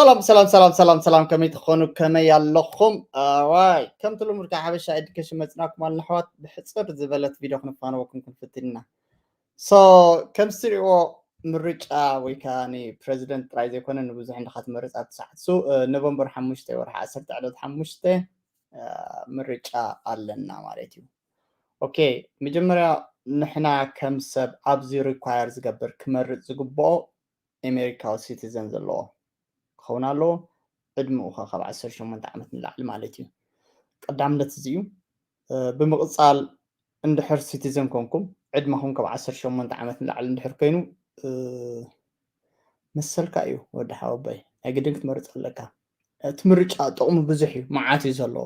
ሰላም ሰላም ሰላም ሰላም ሰላም፣ ከመይ ትኾኑ? ከመይ ኣለኹም? ኣዋይ፣ ከምቲ ልሙድ ካብ ሓበሻ ኤዱኬሽን መፅናኩም ኣለና ኣሕዋት። ብሕፅር ዝበለት ቪድዮ ክንፋነወኩም ክንፍትን ኢና። So ከምዚ ትሪእዎ ምርጫ ወይ ከዓ ንፕረዚደንት ጥራይ ዘይኮነ ንብዙሕ እንድኻ ትመርፅ ኣብቲ ሰዓት ሱ ኖቨምበር ሓሙሽተ ወርሒ ዓሰርተ ዕለት ሓሙሽተ ምርጫ ኣለና ማለት እዩ። ኦኬ፣ መጀመርያ ንሕና ከም ሰብ ኣብዚ ሪኳየር ዝገብር ክመርፅ ዝግብኦ ኣሜሪካዊ ሲቲዘን ዘለዎ ክኸውን ኣለዎ። ዕድመኡ ከ ካብ ዓሰርተ ሸሞንተ ዓመት ንላዕሊ ማለት እዩ። ቀዳምነት እዚ እዩ። ብምቕፃል እንድሕር ሲቲዘን ኮንኩም ዕድመኹም ካብ ዓሰርተ ሸሞንተ ዓመት ንላዕሊ እንድሕር ኮይኑ መሰልካ እዩ ወዲ ሓወቦይ፣ ናይ ግድን ክትመርፅ ኣለካ። እቲ ምርጫ ጥቕሙ ብዙሕ እዩ፣ መዓት እዩ ዘለዎ።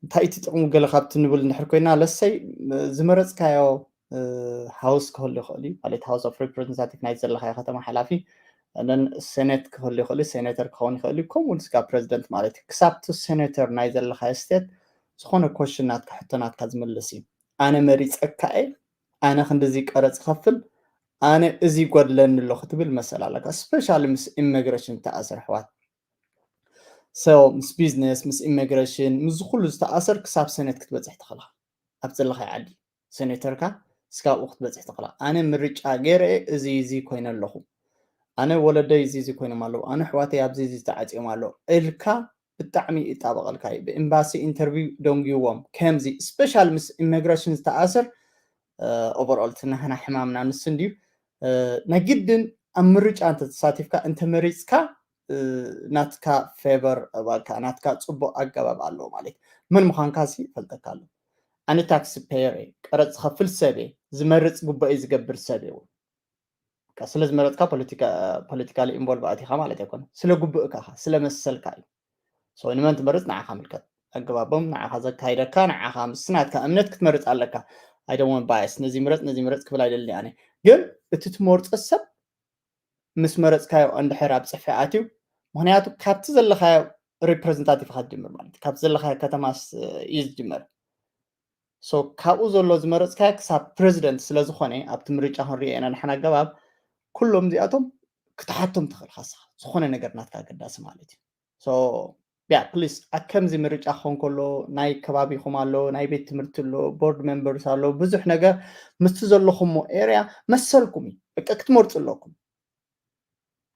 እንታይ እቲ ጥቕሙ ገለ ካብቲ ንብል እንድሕር ኮይና ለሰይ ዝመረፅካዮ ሃውስ ክህሉ ይኽእል እዩ፣ ማለት ሃውስ ኦፍ ሪፕሬዘንታቲቭ ናይ ዘለኻዮ ከተማ ሓላፊ፣ ን ሴኔት ክህሉ ይኽእል እዩ፣ ሴኔተር ክኸውን ይኽእል እዩ፣ ከምኡ ንስካ ፕረዚደንት ማለት እዩ። ክሳብ እቲ ሴኔተር ናይ ዘለኻዮ ስቴት ዝኾነ ኮሽን ናትካ ሕቶ ናትካ ዝምልስ እዩ። ኣነ መሪፀካ እየ፣ ኣነ ክንድዚ ቀረፅ ይኸፍል፣ ኣነ እዚ ይጎድለኒ ኣሎ ክትብል መሰል ኣለካ። ስፔሻሊ ምስ ኢሚግሬሽን ተኣስር ኣሕዋት፣ so ምስ ቢዝነስ ምስ ኢሚግሬሽን ምስ ኩሉ ዝተኣሰር ክሳብ ሴኔት ክትበፅሕ ትኽእልካ። ኣብ ዘለኻዮ ዓዲ ሴኔተርካ እስካብኡ ክትበፅሕ ትኽእልካ። ኣነ ምርጫ ገይረ እዚ እዚ ኮይነ ኣለኹ፣ ኣነ ወለደይ እዚ እዚ ኮይኖም ኣለዉ፣ ኣነ ኣሕዋተይ ኣብዚ እዚ ተዓፅዮም ኣለዉ ኢልካ ብጣዕሚ ይጣበቐልካ እዩ። ብኤምባሲ ኢንተርቪው ደንጉይዎም ከምዚ ስፔሻል ምስ ኢሚግሬሽን ዝተኣስር ኦቨርኦል ትናህና ሕማምና ንሱ እንድዩ። ናይ ግድን ኣብ ምርጫ እንተተሳቲፍካ እንተመሪፅካ ናትካ ፌቨር ባልካ ናትካ ፅቡቅ ኣገባብ ኣለዎ ማለት መን ምዃንካ ሲ ይፈልጠካ ኣሎ። ኣነ ታክሲ ፔየር እየ፣ ቀረፅ ዝኸፍል ሰብ እየ፣ ዝመርፅ ግቡእ ዝገብር ሰብ እየ። ስለ ዝመረፅካ ፖለቲካሊ ኢንቮልቭ ኣቲኻ ማለት ኣይኮነ፣ ስለ ግቡእካ ስለ መሰልካ እዩ። ንመን ትመርፅ ንዓኻ ምልከት፣ ኣገባቦም ንዓኻ ዘካይደካ፣ ንዓኻ ምስ ናትካ እምነት ክትመርፅ ኣለካ። ኣይደሞን ባየስ ነዚ ምረፅ ነዚ ምረፅ ክብል ኣይደልን ኣነ። ግን እቲ ትመርፆ ሰብ ምስ መረፅካዮ እንድሕር ኣብ ፅፍሒ ኣትዩ፣ ምክንያቱ ካብቲ ዘለካዮ ሪፕሬዘንታቲቭ ኢካ ትጅምር ማለት ካብቲ ዘለካዮ ከተማ እዩ ዝጅመር። ካብኡ ዘሎ ዝመረፅካዮ ክሳብ ፕሬዚደንት ስለዝኮነ ኣብቲ ምርጫ ክንሪኦ ኢና ንሓን ኣገባብ ኩሎም እዚኣቶም ክትሓቶም ትኽእል ካስኻ ዝኾነ ነገር ናትካ ኣገዳሲ ማለት እዩ። ያ ፕሊስ ኣብ ከምዚ ምርጫ ክኾን ከሎ ናይ ከባቢኹም ኣሎ፣ ናይ ቤት ትምህርቲ ኣሎ፣ ቦርድ ሜምበርስ ኣሎ፣ ብዙሕ ነገር ምስቲ ዘለኹሞ ኤርያ መሰልኩም እዩ። በቃ ክትመርፁ ኣለኩም።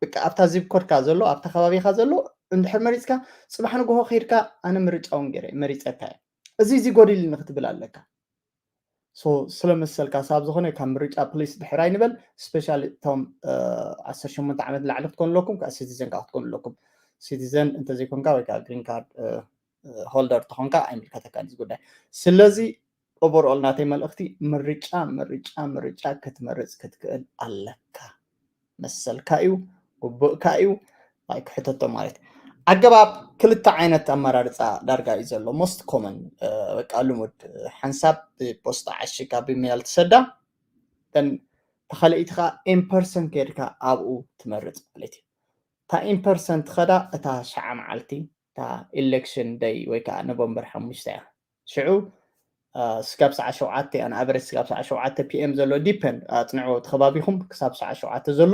በቃ ኣብታ ዚፕ ኮድካ ዘሎ ኣብታ ከባቢኻ ዘሎ እንድሕር መሪፅካ ፅባሕ ንግሆ ከይድካ ኣነ ምርጫ እውን ገይረ መሪፀካ እየ፣ እዚ እዚ ጎዲልኒ ክትብል ኣለካ። ስለመሰልካ ሳብ ዝኾነ ካብ ምርጫ ፕሊስ ድሕር ኣይንበል። ስፔሻሊ እቶም ዓሰርተ ሸሞንተ ዓመት ንላዕሊ ክትኮኑ ኣለኩም፣ ከዓ ሲቲዘን ከዓ ክትኮኑ ኣለኩም። ሲቲዘን እንተዘይኮንካ ወይ ከዓ ግሪን ካርድ ሆልደር ተኾንካ ኣይምልከተካ እዚ ጉዳይ። ስለዚ ኦቨርኦል ናተይ መልእኽቲ ምርጫ ምርጫ ምርጫ ክትመርፅ ክትክእል ኣለካ። መሰልካ እዩ፣ ግቡእካ እዩ። ክሕተቶ ማለት ኣገባብ ክልተ ዓይነት ኣመራርፃ ዳርጋ እዩ ዘሎ። ሞስት ኮመን በቃ ልሙድ ሓንሳብ ብፖስጣ ዓሽካ ብሜል ትሰዳ፣ ተን ተኸለኢትኻ ኢንፐርሰን ከድካ ኣብኡ ትመርፅ ማለት እዩ። እታ ኢንፐርሰን ትኸዳ እታ ሸዓ መዓልቲ እታ ኢሌክሽን ደይ ወይ ከዓ ኖቨምበር ሓሙሽተ እያ። ሽዑ ስጋብ ሰዓ ሸውዓተ ኣነ ኣቨሬጅ ስጋብ ሰዓ ሸውዓተ ፒኤም ዘሎ ዲፐንድ ኣፅንዕዎ ተኸባቢኹም ክሳብ ሰዓ ሸውዓተ ዘሎ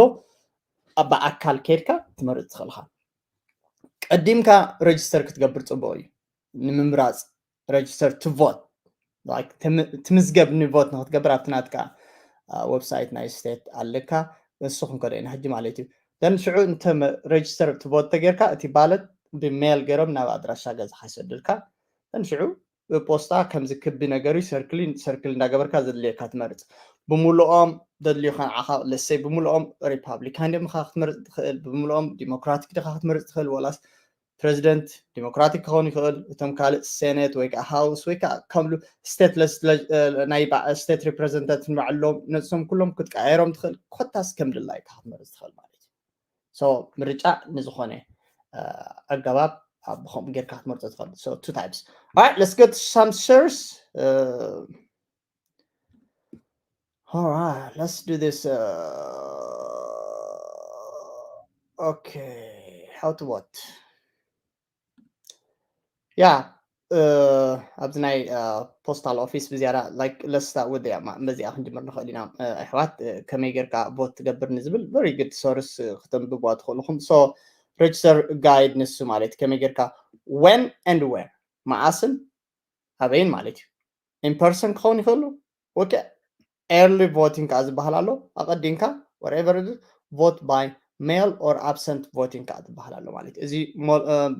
ኣብ ብኣካል ከድካ ትመርፅ ትኽእልካ። ቀዲምካ ረጅስተር ክትገብር ፅቡቅ እዩ። ንምምራፅ ረጅስተር ቱ ቮት ትምዝገብ ንቮት ንክትገብር ኣብቲ ናትካ ዌብሳይት ናይ ስቴት ኣለካ። ንሱ ክንከዶ ኢና ሕጂ ማለት እዩ። ን ሽዑ እንተ ረጅስተር ቱ ቮት ተጌርካ እቲ ባለት ብሜል ገይሮም ናብ ኣድራሻ ገዛኻ ይሰዱልካ። ን ሽዑ ብፖስታ ከምዚ ክቢ ነገር እዩ ሰርክል ሰርክል እንዳገበርካ ዘድልየካ ትመርፅ። ብምልኦም ደድልዩካ ንዓኻ ለሰይ ብምልኦም ሪፓብሊካን ዲኻ ክትመርፅ ትኽእል፣ ብምልኦም ዲሞክራቲክ ዲኻ ክትመርፅ ትኽእል፣ ወላስ ፕሬዚደንት ዲሞክራቲክ ክኸውን ይኽእል፣ እቶም ካልእ ሴኔት ወይ ከዓ ሃውስ ወይ ከዓ ከምሉ ስቴት ናይ ስቴት ሪፕሬዘንታቲቭ ንባዕሎም ነፅሶም ኩሎም ክትቀያየሮም ትኽእል። ኮታስ ከም ድላይካ ክትመርፅ ትኽእል ማለት እዩ። ምርጫ ንዝኾነ ኣገባብ ብከምኡ ጌርካ ክትመርፆ ትኽእል። Two types. Alright, let's get some shares. Alright, let's do this. Okay, how to what? ያ ኣብዚ ናይ ፖስታል ኦፊስ ብዝያዳ ላይክ ለስታ ወደያ በዚኣ ክንጅምር ንኽእል ኢና። ኣሕዋት ከመይ ጌርካ ቮት ትገብር ንዝብል ቨሪ ግድ ሶርስ ክተንብብዋ ትኽእልኹም። register guide ንሱ ማለት ከመይ ጌርካ when and where መዓስን ኣበይን ማለት እዩ። In person ክኸውን ይኽእሉ። Okay, early voting ከዓ ዝበሃል ኣሎ። ኣቐዲምካ whatever it is, vote by mail or absent voting ከዓ ዝበሃል ኣሎ ማለት እዩ። እዚ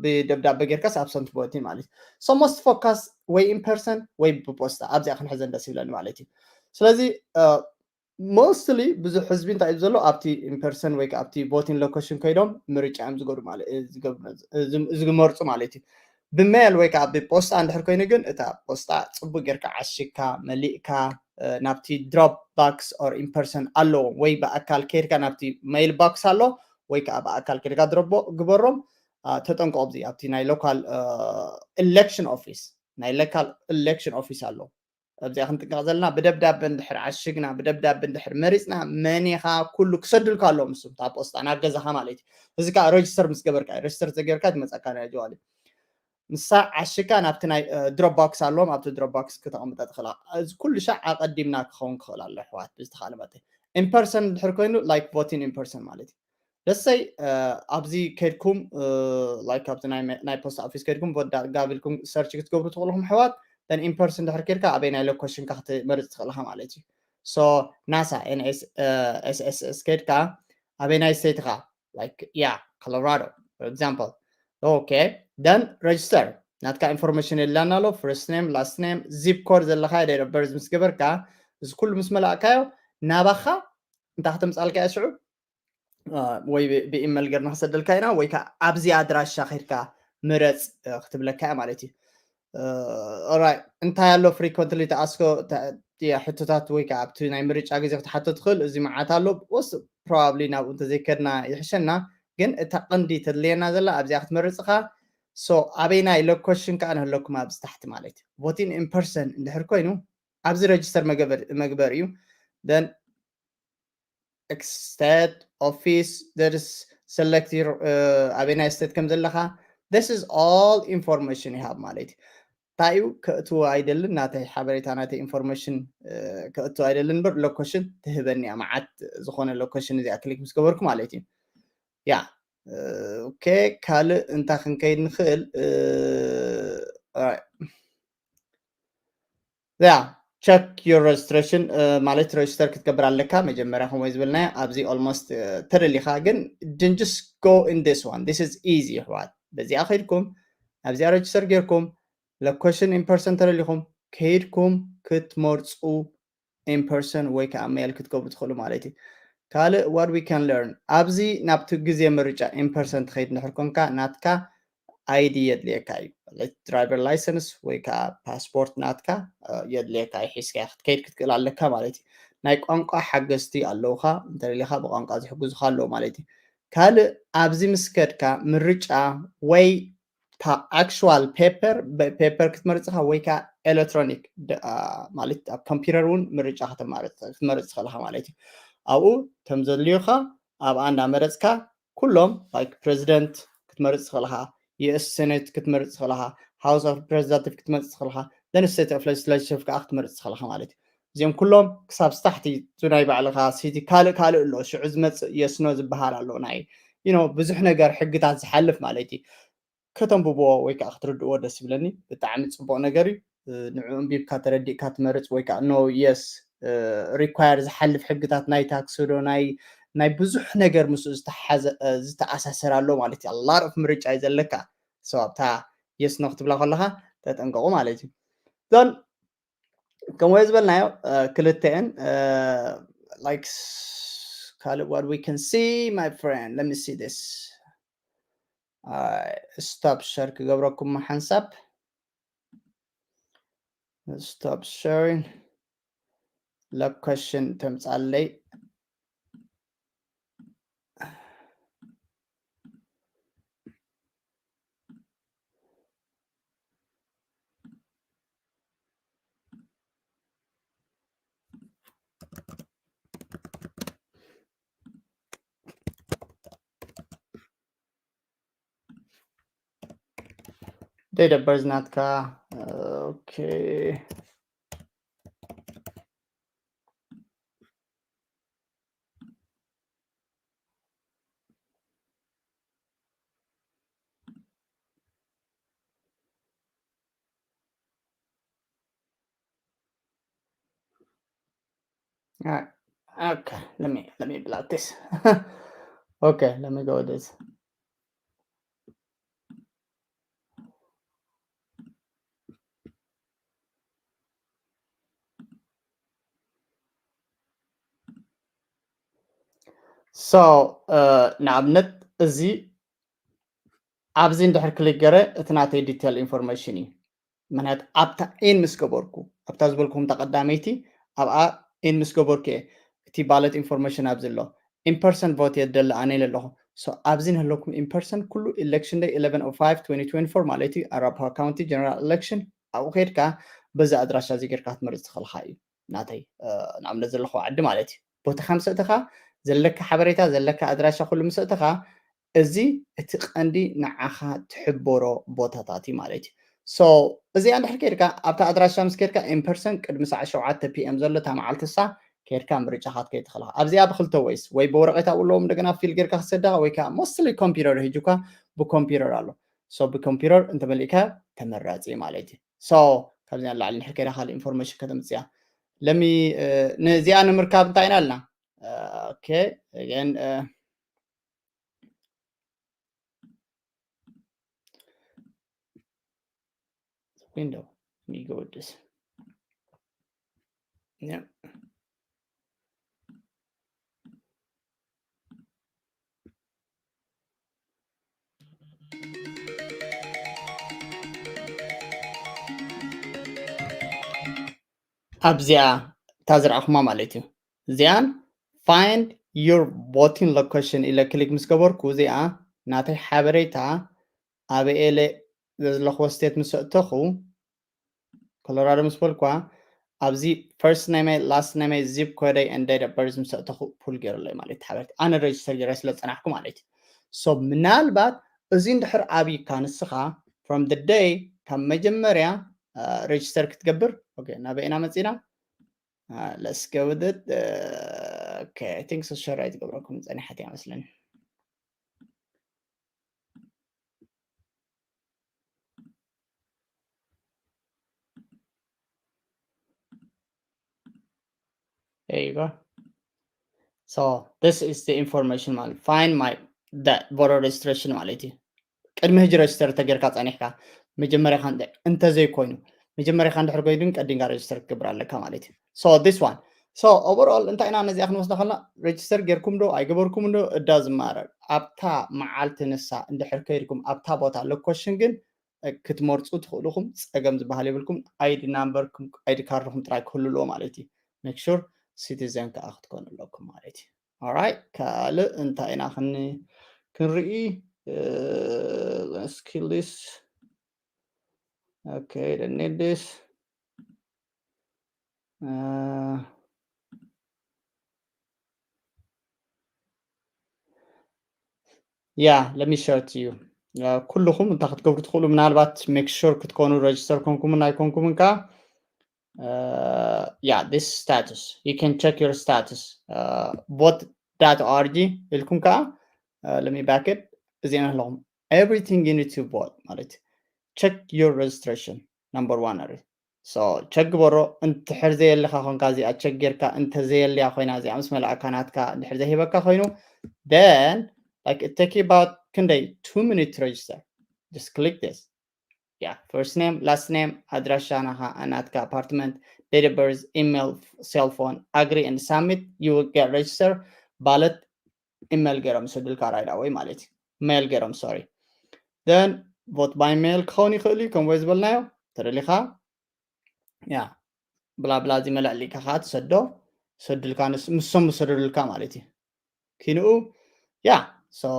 ብደብዳቤ ጌርካስ absent voting ማለት እዩ። So most focus ወይ in person ወይ ብፖስታ ኣብዚኣ ክንሕዘን ደስ ይብለኒ ማለት እዩ። ስለዚ mostly ብዙሕ ህዝቢ እንታይ እዩ ዘሎ ኣብቲ in person ወይ ኣብቲ voting location ከይዶም ምርጫ እዮም ዝገብሩ ማለት ዝመርፁ ማለት እዩ። ብሜል ወይ ከዓ ብፖስታ እንድሕር ኮይኑ ግን እታ ፖስታ ፅቡቅ ጌርካ ዓሽግካ መሊእካ ናብቲ drop box or in person ኣለዎም ወይ ብኣካል ከይድካ ናብቲ mail box ኣሎ ወይ ከዓ ብኣካል ከይድካ drop ግበሮም። ተጠንቀቁ ኣብዚ ኣብቲ ናይ local election office ናይ local election office ኣሎ ኣብዚኣ ክንጥንቀቕ ዘለና ብደብዳበ እንድሕር ዓሽግና ብደብዳበ እንድሕር መሪፅና መን ኢኻ ኩሉ ክሰዱልካ ኣለዎም እሱ እታ ፖስታ ናብ ገዛኻ ማለት እዩ። እዚ ከዓ register ምስ ገበርካ register ዘገርካ ትመፀካ ናይ ጀዋሊ ንሳ ዓሽካ ናብቲ ናይ drop box ኣለዎም ኣብቲ drop box ክተቐምጠ ትኽእላ። እዚ ኩሉ ሻዕ ኣቐዲምና ክኸውን ክኽእል ኣሎ ኣሕዋት ብዝተኻለ መጠን in person እንድሕር ኮይኑ like voting in person ማለት እዩ። ደሰይ ኣብዚ ከድኩም like ኣብቲ ናይ post office ከድኩም vote dot gov ኢልኩም search ክትገብሩ ትኽእልኹም ኣሕዋት then in person ድሕር ከድካ ኣበይ ናይ location ካ ክትመርፅ ትኽእልኻ ማለት እዩ። So NASA NSSS ከድካ ኣበይ ናይ state ኻ like yeah Colorado for example okay then register ናትካ information የድላና ኣሎ first name last name zip code ዘለካ date of birth ምስ ገበርካ እዚ ኩሉ ምስ መላእካዮ ናባኻ እንታይ ከተምፃልካ እያ ሽዑ ወይ ብኢመል ገርና ክሰደልካ ኢና ወይ ከዓ ኣብዚ ኣድራሻ ከድካ ምረፅ ክትብለካ እያ ማለት እዩ። ራይ እንታይ ኣሎ frequently ተኣስኮ ሕቶታት ወይ ከዓ ኣብቲ ናይ ምርጫ ግዜ ክትሓቶ ትኽእል እዚ መዓት ኣሎ ወስ probably ናብኡ እንተዘይከድና ይሕሸና። ግን እታ ቀንዲ ተድልየና ዘላ ኣብዚኣ ክትመርፅኻ so ኣበይናይ location ከዓ ንህለኩም ኣብዚ ታሕቲ ማለት እዩ voting in person እንድሕር ኮይኑ ኣብዚ register መግበር እዩ then state office there is select ኣበይናይ state ከም ዘለካ this is all information ይሃብ ማለት እዩ። እንታይ እዩ ከእትዎ ኣይደልን ናተይ ሓበሬታ ናተይ information ከእትዎ ኣይደልን እምበር location ትህበኒ እያ መዓት ዝኾነ location እዚኣ click ምስ ገበርኩ ማለት እዩ። ያ okay ካልእ እንታይ ክንከይድ ንኽእል ያ check your registration ማለት register ክትገብር ኣለካ መጀመርያ ከምኡ ዝበልናዮ ኣብዚ almost ተደሊኻ ግን just go in this one this is easy ኣሕዋት በዚኣ ከይድኩም ኣብዚኣ register ጌርኩም location in person ተደሊኹም ከይድኩም ክትመርፁ in person ወይ ከዓ mail ክትገብሩ ትኽእሉ ማለት እዩ። ካልእ what we can learn ኣብዚ ናብቲ ግዜ ምርጫ in person ትኸይድ እንድሕር ኮንካ ናትካ ID የድልየካ እዩ። Driver license ወይ ከዓ passport ናትካ የድልየካ እዩ። ሒዝካ ክትከይድ ክትክእል ኣለካ ማለት እዩ። ናይ ቋንቋ ሓገዝቲ ኣለውካ እንተደሊኻ ብቋንቋ ዝሕግዙካ ኣለዉ ማለት እዩ። ካልእ ኣብዚ ምስ ከድካ ምርጫ ወይ actual paper paper ክትመርጽ ኢኻ ወይ ከዓ electronic ማለት ኣብ computer እውን ምርጫ ክትመርጽ ትኽእል ኢኻ ማለት እዩ። ኣብኡ ከም ዘድልዩኻ ኣብኣ እንዳመረጽካ ኩሎም like president ክትመርጽ ትኽእል ኢኻ፣ US Senate ክትመርጽ ትኽእል ኢኻ፣ House of Representative ክትመርጽ ትኽእል ኢኻ፣ then State of Legislature ከዓ ክትመርጽ ትኽእል ኢኻ ማለት እዩ። እዚኦም ኩሎም ክሳብ ስታሕቲ ናይ ባዕልኻ city ካልእ ካልእ ኣሎ ሽዑ ዝመጽእ yes no ዝበሃል ኣሎ ናይ you know ብዙሕ ነገር ሕግታት ዝሓልፍ ማለት እዩ። ከተንብብዎ ወይ ከዓ ክትርድእዎ ደስ ይብለኒ። ብጣዕሚ ፅቡቅ ነገር እዩ። ንዑ እንቢብካ ተረዲእካ ትመርፅ ወይ ከዓ no yes require ዝሓልፍ ሕግታት ናይ tax ዶ ናይ ናይ ብዙሕ ነገር ምስ ዝተሓዘ ዝተኣሳሰር ኣሎ ማለት እዩ። A lot of ምርጫ እዩ ዘለካ። So ኣብታ yes no ክትብላ ከለካ ተጠንቀቁ ማለት እዩ። Then ከምኡ ዝበልናዮ ክልተአን like ካልእ what we can see my friend let me see this stop share ክገብረኩም ሓንሳብ stop sharing location ተምፃለይ ደይደበር ዝናትካ okay All right. Okay, let me let me block this. Okay, let me go with this. So ንኣብነት እዚ ኣብዚ እንድሕር ክሊክ ገረ እቲ ናተይ detail information እዩ። ምክንያቱ ኣብታ in ምስ ገበርኩ ኣብታ ዝበልኩም ተቐዳመይቲ ኣብኣ in ምስ ገበርኩ እየ እቲ ballot information ኣብዚ ኣሎ in person vote እየ ደሊ ኣነ ኢለ ኣለኹ። So ኣብዚ ንህለኩም in person ኩሉ election day eleven oh five twenty twenty-four ማለት እዩ ኣራፓ county general election ኣብኡ ከድካ በዚ ኣድራሻ እዚ ጌርካ ክትመርፅ ትኽእልካ እዩ። ናተይ ንኣብነት ዘለኹ ዓዲ ማለት እዩ። ቦታኻ ምስ ኣእተኻ ዘለካ ሓበሬታ ዘለካ ኣድራሻ ኩሉ ምስ ኣእተኻ እዚ እቲ ቀንዲ ንዓኻ ትሕበሮ ቦታታት እዩ ማለት እዩ። So እዚኣ እንድሕር ከድካ ኣብታ ኣድራሻ ምስ ከድካ in person ቅድሚ ሰዓት ሸውዓተ ፒ ኤም ዘሎ እታ መዓልቲ እሳ ከድካ ምርጫኻ ትከይድ ትኽእልኻ ኣብዚኣ ብክልተ ወይስ ወይ ብወረቀት ኣብኡ ኣለዎም እንደገና ፊል ጌርካ ክሰደኻ ወይ ከዓ mostly ኮምፒውተር ሂጁካ ብኮምፒውተር ኣሎ። So ብኮምፒውተር እንተመሊእካ ተመራፂ ማለት እዩ። So ካብዚኣ ንላዕሊ እንድሕር ከይዳ ካልእ ኢንፎርሜሽን ከተምፅያ ለሚ ነዚኣ ንምርካብ እንታይ ኢና ኣልና okay again window. Let me go with this. Yeah. ኣብዚኣ እታ ዝረኣኹማ ማለት እዩ። እዚኣን find your voting location ኢለ ክሊክ ምስ ገበርኩ እዚኣ ናተይ ሓበሬታ ኣበየለ ዘለኽዎ ስቴት ምስ ኣእተኹ ኮሎራዶ ምስ በልኳ ኣብዚ first name ይ last name ይ zip code ይ and date of birth ምስ ኣእተኹ ፑል ገይሩለይ ማለት እዩ። ሓበሬታ ኣነ ሬጅስተር ገይረ ስለ ዝፀናሕኩ ማለት እዩ። So ምናልባት እዚ እንድሕር ኣብይካ ንስኻ from the day ካብ መጀመርያ ሬጅስተር ክትገብር okay ናበይ ኢና መፂና let's go with it okay I think so share ኣይትገብረኩም ፀኒሓት እያ መስለኒ There you go. So this is the information ማለት find my that voter registration ማለት እዩ። ቅድሚ ሕጂ ሬጅስተር ተጌርካ ጸኒሕካ መጀመርያ እንተዘይኮይኑ መጀመርያ እንድሕር ኮይኑ ግን ቀዲምካ ሬጅስተር ክትገብር ኣለካ ማለት እዩ። So this one so overall እንታይ ኢና ነዚኣ ክንወስዳ ከለና ሬጅስተር ጌርኩም ዶ ኣይገበርኩም ዶ እዳ ዝማረር ኣብታ መዓልቲ ንሳ እንድሕር ከይድኩም ኣብታ ቦታ ሎኬሽን ግን ክትመርፁ ትኽእልኹም ፀገም ዝበሃል የብልኩም። ID number ID ካርድኹም ጥራይ ክህሉ ኣለዎ ማለት እዩ። Make sure citizen ከዓ ክትኮኑ ኣለኩም ማለት እዩ። Alright ካልእ እንታይ ኢና ክንርኢ እስኪ list okay the need this uh, yeah let me share to you ኩልኹም እንታይ ክትገብሩ ትኽእሉ ምናልባት make sure ክትኮኑ register ኮንኩምን ኣይኮንኩምን ከዓ yeah this status you can check your status vote dot org ኢልኩም ከዓ let me back it እዚአን ኣለኹም everything you need to vote ማለት check your registration number one are so check ግበሮ እንድሕር ዘየለካ ኮንካ እዚኣ check ጌርካ እንተዘየልያ ኮይና እዚኣ ምስ መላእካ ናትካ እንድሕር ዘይሂበካ ኮይኑ then like it take you about ክንደይ two minutes register just click this yeah first name last name ኣድራሻ ናኻ ናትካ apartment date of birth email cell phone agree and submit you will get register ballot email ገይሮም ይሰዱልካ right away ማለት እዩ mail ገይሮም sorry then vote by mail ክኸውን ይኽእል እዩ ከም ወይ ዝበልናዮ ተደሊኻ ያ ብላ ብላ እዚ መለዕሊካ ከዓ ትሰዶ ሰዱልካ ንሶም ዝሰደዱልካ ማለት እዩ ኪንኡ yeah so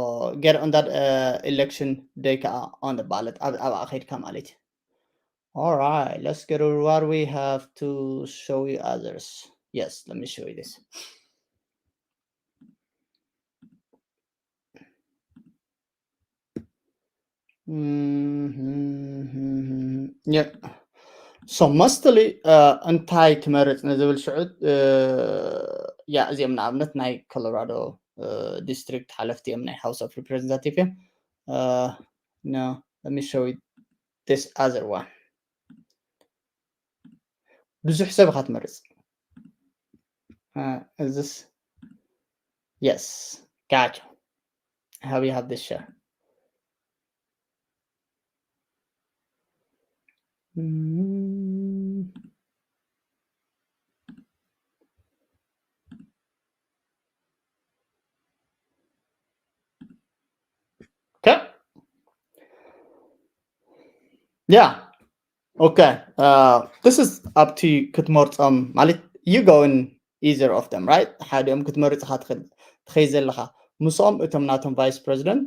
get on that uh, election day ከዓ on the ballot ኣብኣ ከይድካ ማለት እዩ All right, let's get what we have to show you others. Yes, let me show you this. Yeah. So mostly እንታይ ትመርፅ ንዝብል ሽዑ ያ እዚኦም ንኣብነት ናይ ኮሎራዶ ዲስትሪክት ሓለፍቲ እዮም ናይ House of Representative እዮም no let me show you this other one ብዙሕ ሰብ ኢኻ ትመርፅ Uh, is this? Yes, gotcha. How do you have this share? Mm. Okay. Yeah. Okay. Uh, this is up to you. ክትመርጾም ማለት you going either of them, right? ሓዲኦም ክትመርጽ ኢኻ ትኽእል ትኸይድ ዘለኻ። ምስኦም እቶም ናቶም vice president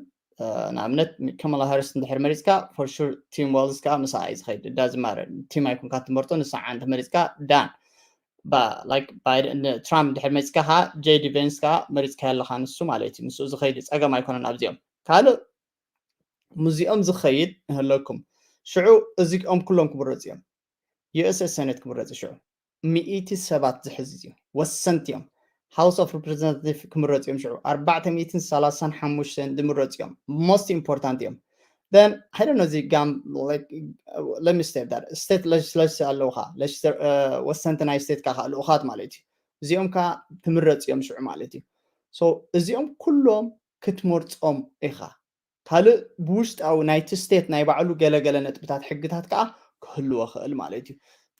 ንኣብነት ከማላ ሃሪስ እንድሕር መሪጽካ for sure Tim Walz ከዓ ምስኣ እዩ ዝኸይድ። እዳ ዝማረ ቲም ኣይኮንካ ትመርጾ ንሳ ዓንተ መሪጽካ ዳን። Trump እንድሕር መሪጽካ ከዓ ጄዲ ቬንስ ከዓ መሪጽካ ኣለኻ ንሱ ማለት እዩ። ምስኡ ዝኸይድ ጸገም ኣይኮነን ኣብዚኦም። ካልእ ሙዚኦም ዝኸይድ ንህለኩም ሽዑ እዚኦም ኩሎም ክምረጽ እዮም። USA Senate ክምረጽ ሽዑ ሚእቲ ሰባት ዝሕዝ እዩ። ወሰንቲ እዮም። House of Representative ክምረጽ እዮም ሽዑ ኣርባዕተ ሚእትን ሰላሳን ሓሙሽተን ዝምረጽ እዮም። Most important እዮም። Then I don't know እዚ ጋም like let me state that state legislature ኣለውካ ወሰንቲ ናይ state ካ ልኡኻት ማለት እዩ። እዚኦም ካ ትምረጽ እዮም ሽዑ ማለት እዩ። So እዚኦም ኩሎም ክትመርጾም ኢኻ። ካልእ ብውሽጣዊ ናይቲ state ናይ ባዕሉ ገለገለ ነጥብታት ሕግታት ከዓ ክህልዎ ክእል ማለት እዩ።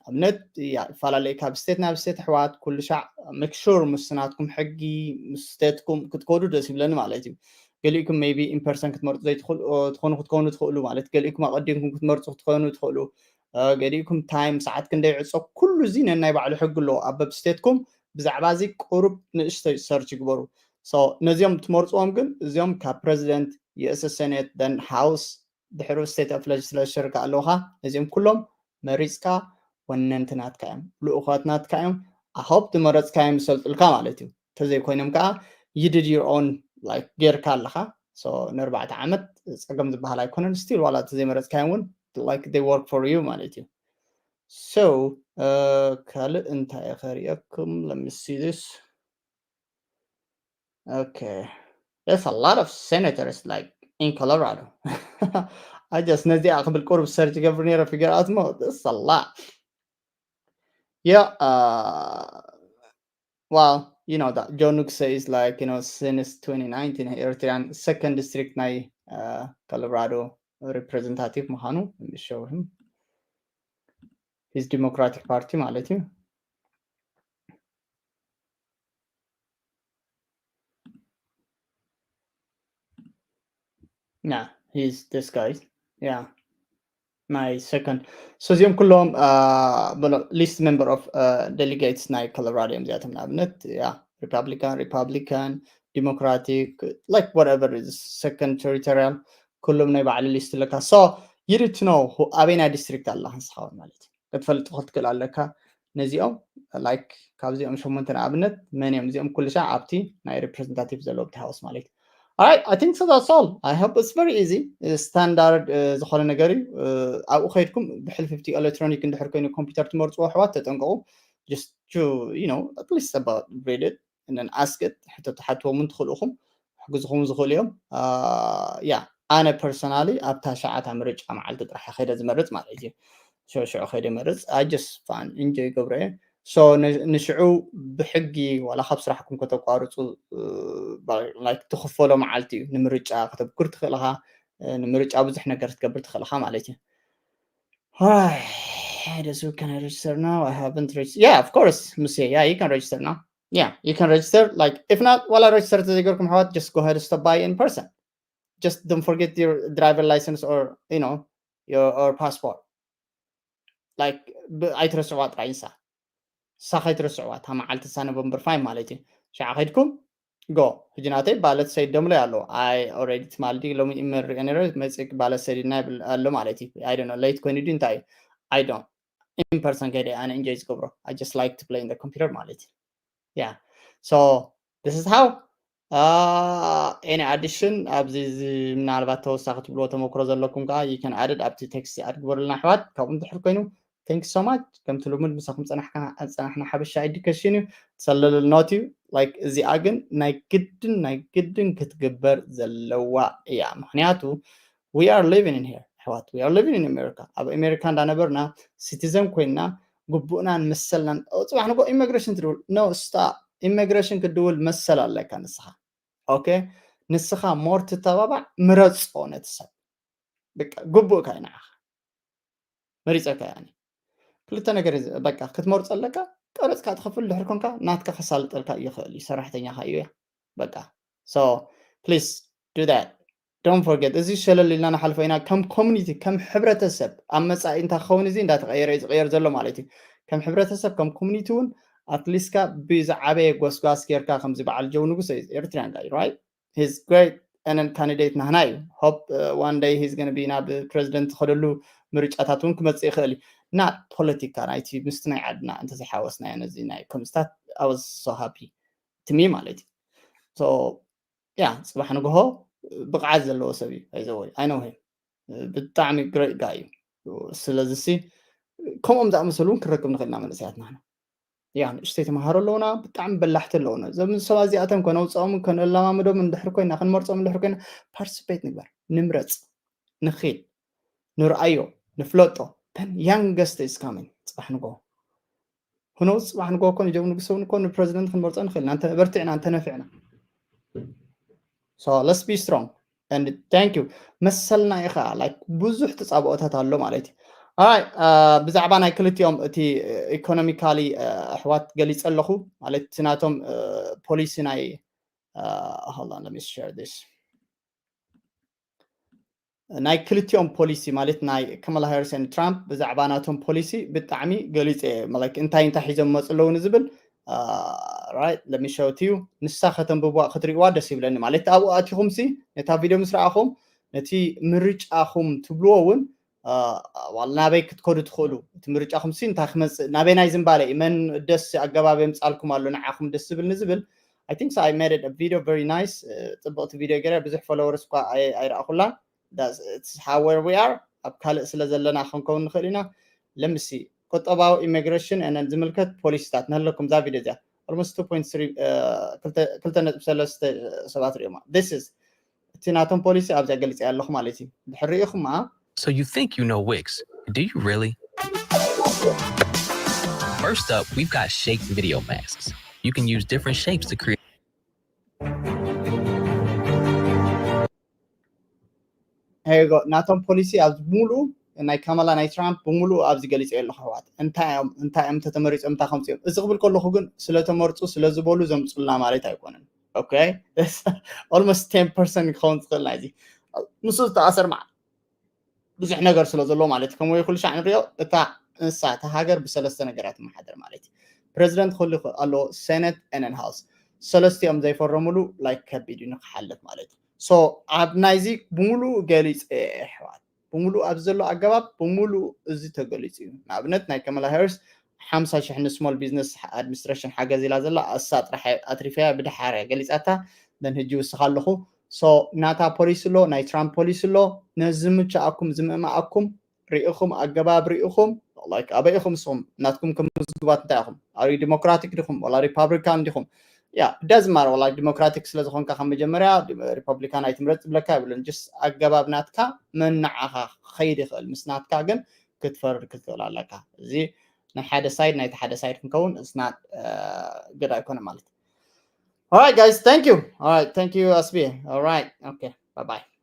ኣብነት ይፈላለዩ ካብ state ናብ state ኣሕዋት ኩሉ ሻዕ make sure ምስ ናትኩም ሕጊ ምስ state ኩም ክትከዱ ደስ ይብለኒ ማለት እዩ። ገሊእኩም maybe in person ክትመርፁ ዘይትኽእሉ ትኾኑ ክትኮኑ ትኽእሉ ማለት ገሊእኩም ኣቐዲምኩም ክትመርፁ ክትኮኑ ትኽእሉ። ገሊእኩም time ሰዓት ክንደይ ዕፆ ኩሉ እዚ ነናይ ባዕሉ ሕጊ ኣለዎ ኣብ በብ state ኩም። ብዛዕባ እዚ ቁሩብ ንእሽተይ search ይግበሩ። So ነዚኦም ትመርፅዎም ግን እዚኦም ካብ president USA Senate then House ድሕሩ state of legislature ከኣ ኣለውካ። ነዚኦም ኩሎም መሪፅካ ወነንቲ ናትካ እዮም ልኡኻት ናትካ እዮም። I hope ዝመረፅካዮም ይሰልጡልካ ማለት እዩ። እንተዘይኮይኖም ከዓ you did your own like ጌርካ ኣለኻ። So ንኣርባዕተ ዓመት ፀገም ዝበሃል ኣይኮነን። Still ዋላ እንተዘይመረፅካዮም እውን like they work for you ማለት እዩ። So ካልእ እንታይ እየ ከርእየኩም? Let me see this. Okay. There's a lot of senators like in Colorado. I just ነዚኣ ክብል ቁሩብ search ገብር ነይረ figure out more. There's a lot. Yeah, uh, well, you know that Joe Nukse is like, you know, since twenty nineteen Eritrean second district ናይ uh, Colorado representative ምዃኑ. Let me show him his Democratic Party ማለት እዩ። Yeah, he's this guy. Yeah. My second. So እዚኦም ኩሎም list member of delegates ናይ Colorado እዮም እዚኣቶም። ንኣብነት yeah, Republican, Republican, Democratic, like whatever is second territorial ኩሎም ናይ ባዕሉ list ኣለካ። So you need to know ኣበይ ናይ district ኣለኻ ንስኻ ማለት እዩ ክትፈልጥ ክትክእል ኣለካ። ነዚኦም like ካብዚኦም ሸሞንተ ንኣብነት መን እዮም እዚኦም ኩሉ ሻዕ ኣብቲ ናይ representative ዘለዉ ኣብቲ House ማለት እዩ። Alright, I think so that's all. I hope it's very easy. Standard ዝኾነ ነገር እዩ። ኣብኡ ከይድኩም ብሕልፍቲ electronic እንድሕር ኮይኑ ኮምፒውተር ትመርፅዎ ኣሕዋት ተጠንቀቑ። Just to you know at least about read it and then ask it. ሕቶ ትሓትዎም እውን ትኽእሉ ኢኹም። ክሕግዝኹም ዝኽእሉ እዮም። Yeah, ኣነ personally ኣብታ ሸዓታ ምርጫ መዓልቲ ጥራሕ ከይደ ዝመርፅ ማለት እዩ። ሽዑ ሽዑ ከይደ መርፅ I just fun enjoy ገብረ እየ። So ንሽዑ ብሕጊ ዋላ ካብ ስራሕኩም ከተቋርፁ like ትኽፈሎ መዓልቲ እዩ። ንምርጫ ከተብኩር ትኽእል ኢኻ። ንምርጫ ብዙሕ ነገር ክትገብር ትኽእል ኢኻ ማለት እዩ። Alright, I just can I register now? I haven't registered. Yeah, of course, Musi. Yeah, you can register now. Yeah, you can register. Like, if not, while I register to the Gorkum Hawat, just go ahead and stop by in person. Just don't forget your driver license or, you know, your or passport. Like, I trust what I saw. ሳኸይት ርስዕዋ እታ መዓልቲ እሳ ኖቨምበር ፋይቭ ማለት እዩ። ሸዓ ከይድኩም go። ሕጂ ናተይ ባለት ሰይድ ደምለይ ኣሎ። I already ትማልዲ ሎሚ ኢመል ሪኦ ነረ መፅእ ባለት ሰይድ እና ይብል ኣሎ ማለት እዩ። I don't know late ኮይኑ ድዩ እንታይ እዩ? I don't in person ከይደ ኣነ enjoy ዝገብሮ I just like to play in the computer ማለት እዩ። Yeah, so this is how any addition ኣብዚ ምናልባት ተወሳኺ ትብልዎ ተመክሮ ዘለኩም ከዓ you can add it ኣብቲ text ኣድግበሩልና ኣሕዋት። ካብኡ እንድሕር ኮይኑ thank you so much። ከምቲ ልሙድ ምሳኹም ፀናሕና ሓበሻ education እዩ። ሰለሉ not እዩ። Like እዚኣ ግን ናይ ግድን ናይ ግድን ክትግበር ዘለዋ እያ። ምክንያቱ we are living in here ኣሕዋት we are living in America። ኣብ ኣሜሪካ እንዳነበርና citizen ኮይንና ግቡእናን መሰልናን ፅባሕ ንጎ immigration ትድውል no stop ኢሚግሬሽን ክድውል መሰል ኣለካ ንስኻ። ኦኬ፣ ንስኻ ሞር ትተባባዕ፣ ምረጾ ነቲ ሰብ። በቃ ግቡእካ እዩ ንዓኻ። መሪጸካ ያኒ። ክልተ ነገር እዩ፣ በቃ ክትመርጾ ኣለካ። ቀረጽካ ትኸፍል ድሕር ኮንካ ናትካ ከሳልጠልካ ይኽእል እዩ፣ ሰራሕተኛኻ እዩ። በቃ። So please do that. Don't forget፣ እዚ ሸለል ኢልና ንሓልፎ ኢና። ከም ኮሚኒቲ፣ ከም ሕብረተሰብ፣ ኣብ መጻኢ እንታይ ክኸውን፣ እዚ እንዳተቐየረ እዩ ዝቐየር ዘሎ ማለት እዩ። ከም ሕብረተሰብ፣ ከም ኮሚኒቲ እውን ኣትሊስካ ብዝዓበየ ጎስጓስ ጌርካ፣ ከምዚ በዓል ጀው ንጉስ እዩ፣ ኤርትራያን ጋይ፣ right? He's great and then ካንዲዴት ናህና እዩ። Hope one day he's gonna be ናብ ፕረዚደንት ዝኸደሉ ምርጫታት እውን ክመጽእ ይኽእል እዩ። እና ፖለቲካ ናይቲ ምስቲ ናይ ዓድና እንተዘይሓወስናዮ ነዚ ናይ ኮምስታት፣ I was so happy to me ማለት እዩ። So yeah፣ ጽባሕ ንግሆ ብቕዓት ዘለዎ ሰብ እዩ። ኣይዘወይ፣ I know him። ብጣዕሚ ግሬት ጋይ እዩ። ስለዚ ሲ ከምኦም ዝኣመሰሉ እውን ክንረክብ ንኽእል ኢና መንእሰያት ናህና። ያ ንእሽተይ ተምሃሮ ኣለውና፣ ብጣዕሚ በላሕቲ ኣለውና። እዞም ሰባት እዚኣቶም ከነውፅኦም ከነለማምዶም እንድሕር ኮይና፣ ክንመርፆም እንድሕር ኮይና፣ ፓርቲስፔት ንግበር፣ ንምረፅ፣ ንኺድ፣ ንርኣዮ፣ ንፍለጦ። Then youngest is coming። ፅባሕ ንጎ ሁነው፣ ፅባሕ ንጎ እኮ ንጀው ንጉሰውን እኮ ንፕረዚደንት ክንመርፆ ንኽእል ኢና፣ እንተ በርቲዕና፣ እንተ ነፊዕና። So let's be strong and thank you። መሰልና ኢኻ፣ like ብዙሕ ተፃብኦታት ኣሎ ማለት እዩ። ኣይ ብዛዕባ ናይ ክልቲኦም እቲ ኢኮኖሚካሊ ኣሕዋት ገሊፀ ኣለኹ፣ ማለት እቲ ናቶም ፖሊሲ ናይ፣ hold on, let me share this። ናይ ክልቲኦም ፖሊሲ ማለት ናይ ካማላ ሃሪስ and ትራምፕ ብዛዕባ ናቶም ፖሊሲ ብጣዕሚ ገሊፀ እየ። ማለት እንታይ እንታይ ሒዞም መፁ ኣለዉ ንዝብል፣ right፣ let me show it to you። ንሳ ከተንብብዋ ክትሪእዋ ደስ ይብለኒ። ማለት ኣብኡ ኣቲኹም ሲ ነታ ቪድዮ ምስ ረኣኹም ነቲ ምርጫኹም ትብልዎ እውን ዋላ ናበይ ክትከዱ ትኽእሉ። እቲ ምርጫኹም ሲ እንታይ ክመፅእ፣ ናበይ ናይ ዝምባለ እዩ፣ መን ደስ ኣገባብ የምፃልኩም ኣሎ፣ ንዓኹም ደስ ዝብል ንዝብል። I think so, I made it a video very nice። ፅብቕቲ ቪድዮ ገይረ፣ ብዙሕ ፎሎወርስ እኳ ኣይ- ኣይረኣኹላን። That's it's how where we are። ኣብ ካልእ ስለ ዘለና ክንከውን ንኽእል ኢና። ለምሲ ቁጠባዊ ኢሚግሬሽን and ዝምልከት ፖሊሲታት ንህለኩም እዛ ቪድዮ እዚኣ almost two point three፣ ክልተ ነጥቢ ሰለስተ ሰባት ሪኦማ። This is እቲ ናቶም ፖሊሲ ኣብዚኣ ገሊፀ ኣለኹ ማለት እዩ። ድሕር ርኢኹማ። So you think you know Wix, do you really? First up, we've got shake video masks. You can use different shapes to create. ሄጎ ናቶም ፖሊሲ ኣብ ሙሉ ናይ ካማላ ናይ ትራምፕ ብሙሉ ኣብዚ ገሊፀ ኣለኹ ኣሕዋት። እንታይ እዮም እንታይ እዮም ተተመሪፆም እንታይ ከምፅኦም እዚ ክብል ከለኹ ግን ስለተመርፁ ስለዝበሉ ዘምፁልና ማለት ኣይኮነን። Okay, almost ten percent ክኸውን ዝኽእል ናይዚ ምስ ዝተኣሰር መዓል ብዙሕ ነገር ስለ ዘሎ ማለት እዩ። ከምኡ ኩሉ ሻዕ ንሪኦ እታ እንሳ እታ ሃገር ብሰለስተ ነገራት መሓደር ማለት እዩ። ፕረዚደንት ክህሉ ይኽእል ኣለዎ፣ ሴነት and house ሰለስቲኦም ዘይፈረሙሉ like ከቢድ እዩ ንክሓልፍ ማለት እዩ። So ኣብ ናይዚ ብምሉኡ ገሊፀ የሕዋት ብምሉኡ ኣብዚ ዘሎ ኣገባብ ብምሉኡ እዚ ተገሊፁ እዩ። ንኣብነት ናይ ከመላ ሃሪስ ሓምሳ ሽሕ ንስሞል ቢዝነስ ኣድሚኒስትሬሽን ሓገዝ ኢላ ዘላ እሳ ጥራሕ ኣትሪፈያ ብድሓር እያ ገሊፃታ። Then ህጂ ውስኻ ኣለኹ። So ናታ ፖሊሲ ኣሎ፣ ናይ ትራምፕ ፖሊሲ ኣሎ። ነዚ ምቻኣኩም ዝምእማኣኩም ርኢኹም ኣገባብ ርኢኹም like ኣበይ ኢኹም ንስኹም ናትኩም ከም ምዝግባት እንታይ ኢኹም? Are you democratic ዲኹም ወላ ሪፓብሊካን ዲኹም? ያ doesn't matter ወላ ዲሞክራቲክ ስለ ዝኾንካ ካብ መጀመርያ ሪፓብሊካን ኣይትምረፅ ዝብለካ የብሉን። Just ኣገባብ ናትካ መናዓኻ ክኸይድ ይኽእል ምስ ናትካ ግን ክትፈርድ ክትኽእል ኣለካ። እዚ ናይ ሓደ ሳይድ ናይቲ ሓደ ሳይድ ክንከውን it's not good ኣይኮነ ማለት። Alright guys, thank you. Alright, thank you ኣስቢ። Alright, okay, bye bye.